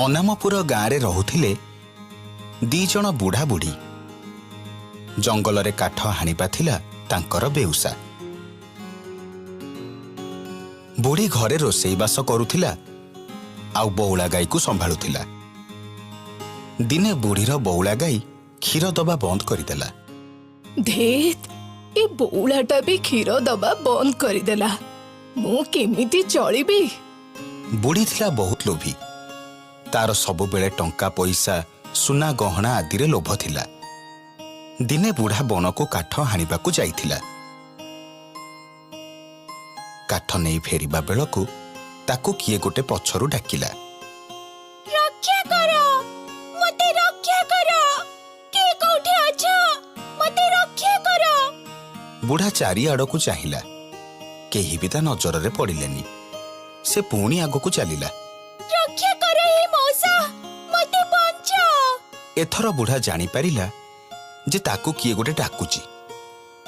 ଅନାମପୁର ଗାଁରେ ରହୁଥିଲେ ଦି ଜଣ ବୁଢ଼ା ବୁଢ଼ୀ। ଜଙ୍ଗଲରେ କାଠ ହାଣିବା ଥିଲା ତାଙ୍କର ବେଉସା। ବୁଢ଼ୀ ଘରେ ରୋଷେଇବାସ କରୁଥିଲା ଆଉ ବଉଳା ଗାଈକୁ ସମ୍ଭାଳୁଥିଲା। ଦିନେ ବୁଢ଼ୀର ବଉଳା ଗାଈ କ୍ଷୀର ଦବା ବନ୍ଦ କରିଦେଲା। ଧେତ୍, ଏ ବଉଳାଟା ବି କ୍ଷୀର ଦବା ବନ୍ଦ କରିଦେଲା। ମୁଁ କେମିତି ଚଳିବି? ବୁଢ଼ୀ ଥିଲା ବହୁତ ଲୋଭୀ। ତାର ସବୁବେଳେ ଟଙ୍କା ପଇସା, ସୁନା ଗହଣା ଆଦିରେ ଲୋଭ ଥିଲା। ଦିନେ ବୁଢ଼ା ବଣକୁ କାଠ ହାଣିବାକୁ ଯାଇଥିଲା। କାଠ ନେଇ ଫେରିବା ବେଳକୁ ତାକୁ କିଏ ଗୋଟେ ପଛରୁ ଡାକିଲା, ରକ୍ଷା କର, ମତେ ରକ୍ଷା କର! କିଏ କୋଉଠି ଅଛ? ମତେ ରକ୍ଷା କର! ବୁଢ଼ା ଚାରିଆଡ଼କୁ ଚାହିଁଲା। କେହି ବି ତା ନଜରରେ ପଡ଼ିଲେନି। ସେ ପୁଣି ଆଗକୁ ଚାଲିଲା। ରକ୍ଷା କର ହେ ମଉସା, ମତେ ବଞ୍ଚାଅ! ଏଥର ବୁଢ଼ା ଜାଣିପାରିଲା ଯେ ତାକୁ କିଏ ଗୋଟେ ଡାକୁଚି।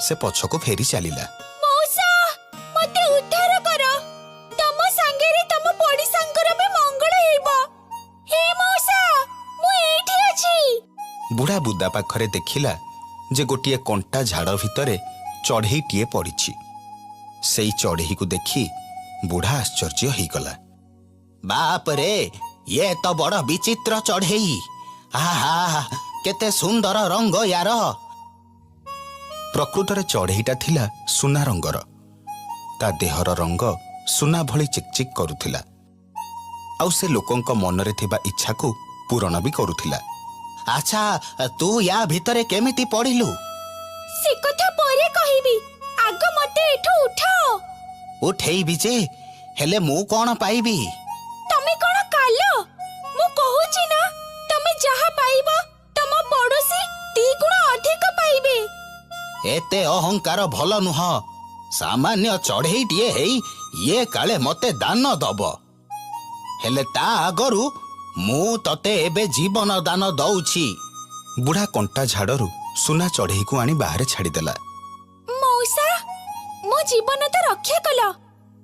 ସେ ପଛକୁ ଫେରି ଚାଲିଲା। ମଉସା, ମତେ ଉଦ୍ଧାର କର! ତମ ସାଙ୍ଗରେ ତମ ପଡ଼ିଶାଙ୍କର ବି ମଙ୍ଗଳ ହେବ। ହେ ମଉସା, ମୁଁ ଏଇଠି ଅଛି। ବୁଢ଼ା ବୁଦା ପାଖରେ ଦେଖିଲା ଯେ ଗୋଟିଏ କଣ୍ଟା ଝାଡ଼ ଭିତରେ ଚଢ଼େଇଟିଏ ପଡ଼ିଛି। ସେଇ ଚଢ଼େଇକୁ ଦେଖି ବୁଢ଼ା ଆଶ୍ଚର୍ଯ୍ୟ ହେଇଗଲା। ବାପରେ, ଇଏ ତ ବଡ଼ ବିଚିତ୍ର ଚଢ଼େଇ! ଆହା, କେତେ ସୁନ୍ଦର ରଙ୍ଗ ୟାର! ପ୍ରକୃତରେ ଚଢ଼େଇଟା ଥିଲା ସୁନା ରଙ୍ଗର। ତା ଦେହର ରଙ୍ଗ ସୁନା ଭଳି ଚିକଚିକ୍ କରୁଥିଲା ଆଉ ସେ ଲୋକଙ୍କ ମନରେ ଥିବା ଇଚ୍ଛାକୁ ପୂରଣ ବି କରୁଥିଲା। ଆଚ୍ଛା, ତୁ ୟା ଭିତରେ କେମିତି ପଡ଼ିଲୁ? ସେ କଥା ପରେ କହିବି, ଆଗ ମତେ ଏଠୁ ଉଠାଅ। ଉଠେଇବି ଯେ, ହେଲେ ମୁଁ କଣ ପାଇବି? ତମେ କଣ କାଲ? ମୁଁ କହୁଛି ନା, ତମେ ଯାହା ପାଇବ ତମ ପଡୋଶୀ ଦି ଗୁଣ ଅଧିକ ପାଇବେ। ଏତେ ଅହଙ୍କାର ଭଲ ନୁହଁ। ସାମାନ୍ୟ ଚଢ଼େଇଟିଏ ହେଇ ଇଏ କାଳେ ମତେ ଦାନ ଦବ। ହେଲେ ତା ଆଗରୁ ମୁଁ ତତେ ଏବେ ଜୀବନ ଦାନ ଦଉଛି। ବୁଢ଼ା କଣ୍ଟା ଝାଡ଼ରୁ ସୁନା ଚଢ଼େଇକୁ ଆଣି ବାହାରେ ଛାଡ଼ିଦେଲା। ମଉସା, ମୋ ଜୀବନ ତ ରକ୍ଷା କଲ,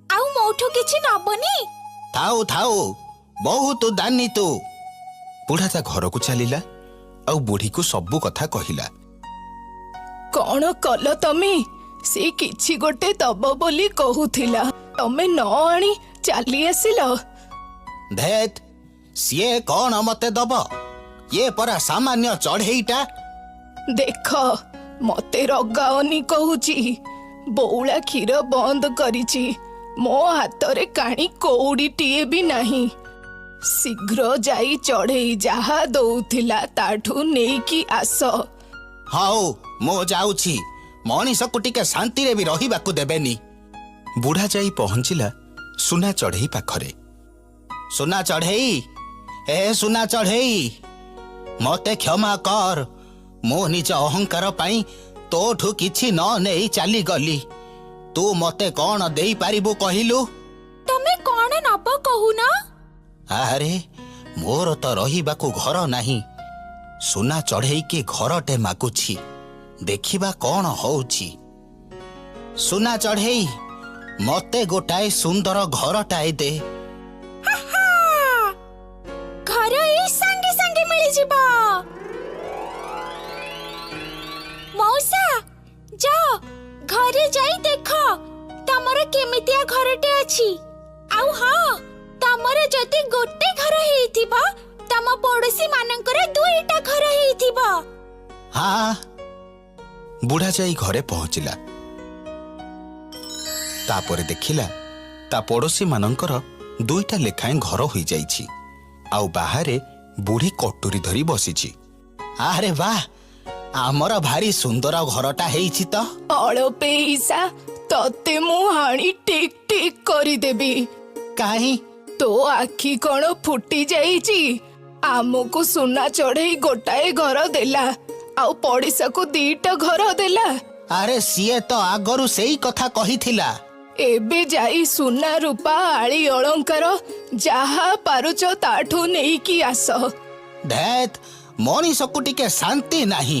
ଆଉ ମୋଠୁ କିଛି ନବନି? ଥାଉ ଥାଉ, ବହୁତ ଦାନୀ ତୁ। ବୁଢ଼ା ତା ଘରକୁ ଚାଲିଲା ଆଉ ବୁଢ଼ୀକୁ ସବୁ କଥା କହିଲା। କଣ କଲ ତମେ? ସେ କିଛି ଗୋଟେ ଦବ ବୋଲି କହୁଥିଲା, ତମେ ନ ଆଣି ଚାଲି ଆସିଲ। ଧେତ୍, ସିଏ କଣ ମତେ ଦବ? ଇଏ ପରା ସାମାନ୍ୟ ଚଢ଼େଇଟା। ଦେଖ, ମତେ ରଗାଅନି କହୁଛି। ବଉଳା କ୍ଷୀର ବନ୍ଦ କରିଛି, ମୋ ହାତରେ କାଣି କଉଡ଼ିଟିଏ ବି ନାହିଁ। ଶୀଘ୍ର ଯାଇ ଚଢ଼େଇ ଯାହା ଦଉଥିଲା ତାଠୁ ନେଇକି ଆସ। ହଉ, ମୁଁ ଯାଉଛି। ମଣିଷକୁ ଟିକେ ଶାନ୍ତିରେ ବି ରହିବାକୁ ଦେବେନି। ବୁଢ଼ା ଯାଇ ପହଞ୍ଚିଲା ସୁନା ଚଢ଼େଇ ପାଖରେ। ସୁନା ଚଢ଼େଇ, ଏ ସୁନା ଚଢ଼େଇ, ମତେ କ୍ଷମା କର। ମୁଁ ନିଜ ଅହଙ୍କାର ପାଇଁ ତୋଠୁ କିଛି ନ ନେଇ ଚାଲିଗଲି। ତୁ ମତେ କଣ ଦେଇପାରିବୁ କହିଲୁ? ତମେ କଣ ନବ କହୁନ? ଆରେ, ମୋର ତ ରହିବାକୁ ଘର ନାହିଁ। ସୁନା ଚଢ଼େଇକି ଘରଟେ ମାଗୁଛି, ଦେଖିବା କଣ ହଉଛି। ସୁନା ଚଢ଼େଇ, ମତେ ଗୋଟାଏ ସୁନ୍ଦର ଘରଟାଏ ଦେ। ଘର ଏଇ ସାଙ୍ଗେ ସାଙ୍ଗେ ମିଳିଯିବ। ମଉସା, ଯାଅ, ଘରେ ଯାଇ ଦେଖ ତମର କେମିତିଆ ଘରଟେ ଅଛି। ଆଉ ହଁ, ତମର ଯଦି ଗୋଟେ ଘର ହେଇଥିବ, ତମ ପଡୋଶୀ ମାନଙ୍କର ଦୁଇଟା ଘର ହେଇଥିବ। ହଁ। ବୁଢ଼ା ଯାଇ ଘରେ ପହଞ୍ଚିଲା। ତାପରେ ଦେଖିଲା ତା ପଡ଼ୋଶୀମାନଙ୍କର ଦୁଇଟା ଲେଖାଏଁ ଘର ହୋଇଯାଇଛି ଆଉ ବାହାରେ ବୁଢ଼ୀ କଟୁରୀ ଧରି ବସିଛି। ଆରେ ବାଃ, ଆମର ଭାରି ସୁନ୍ଦର ଘରଟା ହେଇଛି ତ! ଅଳପେଇସା, ତତେ ମୁଁ ହାଣି ଟିକ୍ ଟିକ୍ କରିଦେବି। କାହିଁ? ତୋ ଆଖି କଣ ଫୁଟି ଯାଇଛି? ଆମକୁ ସୁନା ଚଢ଼େଇ ଗୋଟାଏ ଘର ଦେଲା ଆଉ ପଡ଼ିଶାକୁ ଦିଟା ଘର ଦେଲା। ଆରେ, ସିଏ ତ ଆଗରୁ ସେଇ କଥା କହିଥିଲା। ଏବେ ଯାଇ ସୁନା ରୂପା ଆଳି ଅଳଙ୍କାର ଯାହା ପାରୁଛ ତାଠୁ ନେଇକି ଆସ। ଧେତ୍, ମଣିଷକୁ ଟିକେ ଶାନ୍ତି ନାହିଁ।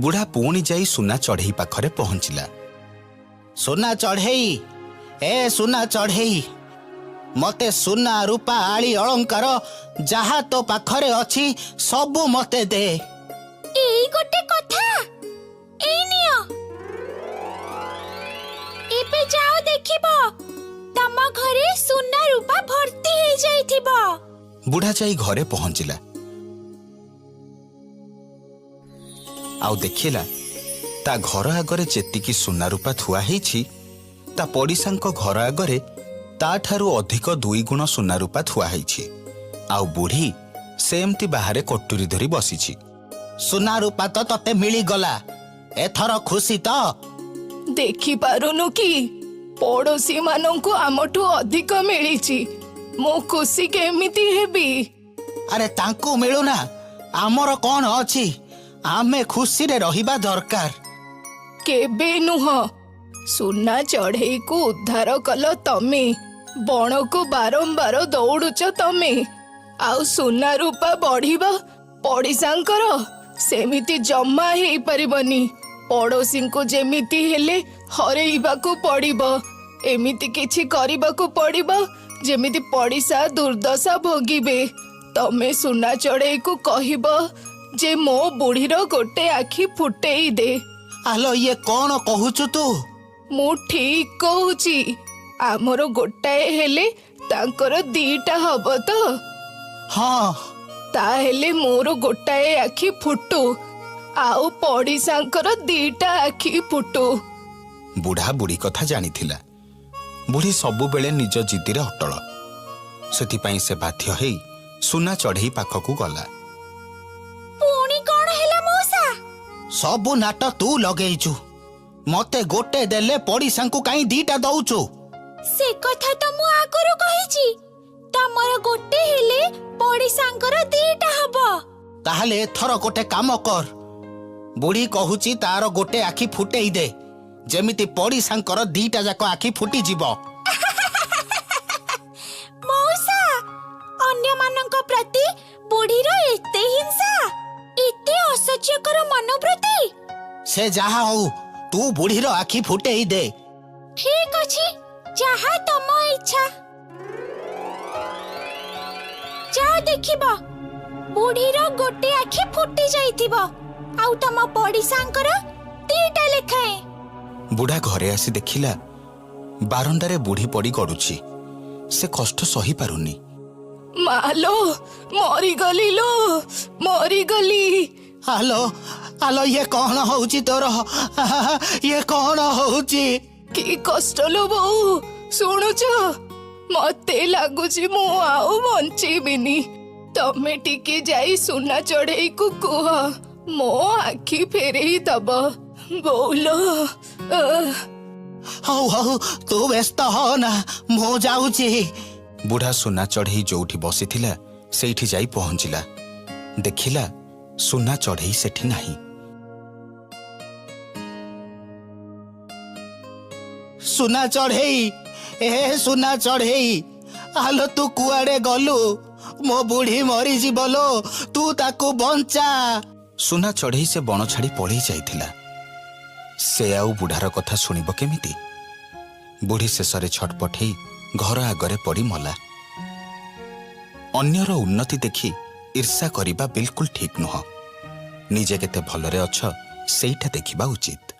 ବୁଢ଼ା ପୁଣି ଯାଇ ସୁନା ଚଢ଼େଇ ପାଖରେ ପହଞ୍ଚିଲା। ସୁନା ଚଢ଼େଇ, ଏ ସୁନା ଚଢ଼େଇ, ମତେ ସୁନା ରୂପା ଆଳି ଅଳଙ୍କାର ଯାହା ତୋ ପାଖରେ ଅଛି ସବୁ ମତେ ଦେ। ଏଇ ଗୋଟେ କଥା, ଏଇ ନିଅ। ଏବେ ଯାଅ, ଦେଖିବ ତମ ଘରେ ସୁନା ରୂପା ଭର୍ତ୍ତି ହେଇଯାଇଥିବ। ବୁଢା ଯାଇ ଘରେ ପହଞ୍ଚିଲା ଆଉ ଦେଖିଲା ତା ଘର ଆଗରେ ଯେତିକି ସୁନା ରୂପା ଥୁଆ ହେଇଛି, ତା ପଡ଼ିଶାଙ୍କ ଘର ଆଗରେ ତାଠାରୁ ଅଧିକ ଦୁଇ ଗୁଣ ସୁନା ରୂପା ଥୁଆ ହେଇଛି। ଆଉ ବୁଢୀ ସେମିତି ବାହାରେ କଟୁରୀ ଧରି ବସିଛି। ସୁନା ରୂପା ତ ତତେ ମିଳିଗଲା, ଏଥର ଖୁସି ତ? ଦେଖିପାରୁନୁ କି, ପଡୋଶୀ ମାନଙ୍କୁ ଆମଠୁ ଅଧିକ ମିଳିଛି, ମୁଁ ଖୁସି କେମିତି ହେବି? ଆରେ, ତାଙ୍କୁ ମିଳୁନା, ଆମର କଣ ଅଛି? ଆମେ ଖୁସିରେ ରହିବା ଦରକାର। କେବେ ନୁହଁ। ସୁନା ଚଢେଇକୁ ଉଦ୍ଧାର କଲ ତମେ, ବଣକୁ ବାରମ୍ବାର ଦୌଡୁଛ ତମେ, ଆଉ ସୁନା ରୂପା ବଢିବ ପଡିଶାଙ୍କର? ସେମିତି ଜମା ହେଇପାରିବନି। ପଡୋଶୀଙ୍କୁ ଯେମିତି ହେଲେ ହରେଇବାକୁ ପଡିବ। ଏମିତି କିଛି କରିବାକୁ ପଡିବ ଯେମିତି ପଡିଶା ଦୁର୍ଦ୍ଦଶା ଭୋଗିବେ। ତମେ ସୁନା ଚଢେଇକୁ କହିବ ଯେ ମୋ ବୁଢୀର ଗୋଟେ ଆଖି ଫୁଟେଇ ଦେ। ଆଲୋ, ଇଏ କଣ କହୁଛୁ ତୁ? ମୁଁ ଠିକ କହୁଛି। ଆମର ଗୋଟାଏ ହେଲେ ତାଙ୍କର ଦିଟା ହବ ତ? ହଁ। ତାହେଲେ ମୋର ଗୋଟାଏ ଆଖି ଫୁଟୁ ଆଉ ପଡିଶାଙ୍କର ଦିଟା ଆଖି ଫୁଟୁ। ବୁଢା ବୁଢୀ କଥା ଜାଣିଥିଲା। ବୁଢୀ ସବୁବେଳେ ନିଜ ଜିଦ୍ଦିରେ ଅଟଳ। ସେଥିପାଇଁ ସେ ବାଧ୍ୟ ହେଇ ସୁନା ଚଢେଇ ପାଖକୁ ଗଲା। ପୁଣି କଣ ହେଲା ମଉସା? ସବୁ ନାଟ ତୁ ଲଗେଇଛୁ। ମତେ ଗୋଟେ ଦେଲେ ପଡିଶାଙ୍କୁ କାଇଁ ଦିଟା ଦଉଛୁ? ସେ କଥା ତ ମୁଁ ଆଗରୁ କହିଛି, ତମର ଗୋଟେ ହେଲେ ପଡିଶାଙ୍କର ଦିଟା ହବ। ତାହେଲେ ଏଥର ଗୋଟେ କାମ କର। ବୁଢୀ କହୁଛି ତାର ଗୋଟେ ଆଖି ଫୁଟେଇ ଦେ, ଯେମିତି ପଡିଶାଙ୍କର ଦିଟା ଯାକ ଆଖି ଫୁଟିଯିବ। ମଉସା, ଅନ୍ୟମାନଙ୍କ ପ୍ରତି ବୁଢୀର ଏତେ ହିଂସା, ଏତେ ଅସହ୍ୟକର ମନୋବୃତ୍ତି। ସେ ଯାହା ହଉ, ତୁ ବୁଢୀର ଆଖି ଫୁଟେଇ ଦେ। ଠିକ ଅଛି, ଯାହା ତମ ଇଚ୍ଛା। ଯାଅ, ଦେଖିବ ବୁଢୀର ଗୋଟେ ଆଖି ଫୁଟି ଯାଇଥିବ ଆଉ ତମ ପଡିଶାଙ୍କର ଦିଟା ଲେଖାଏଁ। ବୁଢା ଘରେ ଆସି ଦେଖିଲା ବାରଣ୍ଡାରେ ବୁଢୀ ପଡ଼ି ଗଡୁଛି। ସେ କଷ୍ଟ ସହିପାରୁନି। ମାଲୋ, ମରିଗଲି ଲୋ, ମରିଗଲି। ଆଲୋ ଆଲୋ, ଇଏ କଣ ହଉଛି ତୋର? ଇଏ କଣ ହଉଛି? କି କଷ୍ଟ ଲୋ ବୋଉ, ଶୁଣୁଛ? ମତେ ଲାଗୁଛି ମୁଁ ଆଉ ବଞ୍ଚିବିନି। ତମେ ଟିକେ ଯାଇ ସୁନା ଚଢେଇକୁ କୁହ ମୋ ଆଖି ଫେରେଇ ଦବ। ବୋଉଲୋ। ହଉ ହଉ, ତୁ ବ୍ୟସ୍ତ ହନା, ମୁଁ ଯାଉଛି। ବୁଢା ସୁନା ଚଢେଇ ଯୋଉଠି ବସିଥିଲା ସେଇଠି ଯାଇ ପହଞ୍ଚିଲା। ଦେଖିଲା ସୁନା ଚଢେଇ ସେଠି ନାହିଁ। ସୁନା ଚଢେଇ, ଏ ସୁନା ଚଢେଇ, ଆଲୋ ତୁ କୁଆଡେ ଗଲୁ? ମୋ ବୁଢୀ ମରିଯିବ ଲୋ, ତୁ ତାକୁ ବଞ୍ଚା। ସୁନା ଚଢେଇ ସେ ବଣ ଛାଡି ପଳେଇ ଯାଇଥିଲା। ସେ ଆଉ ବୁଢାର କଥା ଶୁଣିବ କେମିତି? ବୁଢୀ ଶେଷରେ ଛଟପଟ ହେଇ ଘର ଆଗରେ ପଡ଼ି ମଲା। ଅନ୍ୟର ଉନ୍ନତି ଦେଖି ଈର୍ଷା କରିବା ବିଲକୁଲ ଠିକ୍ ନୁହଁ। ନିଜେ କେତେ ଭଲରେ ଅଛ, ସେଇଟା ଦେଖିବା ଉଚିତ।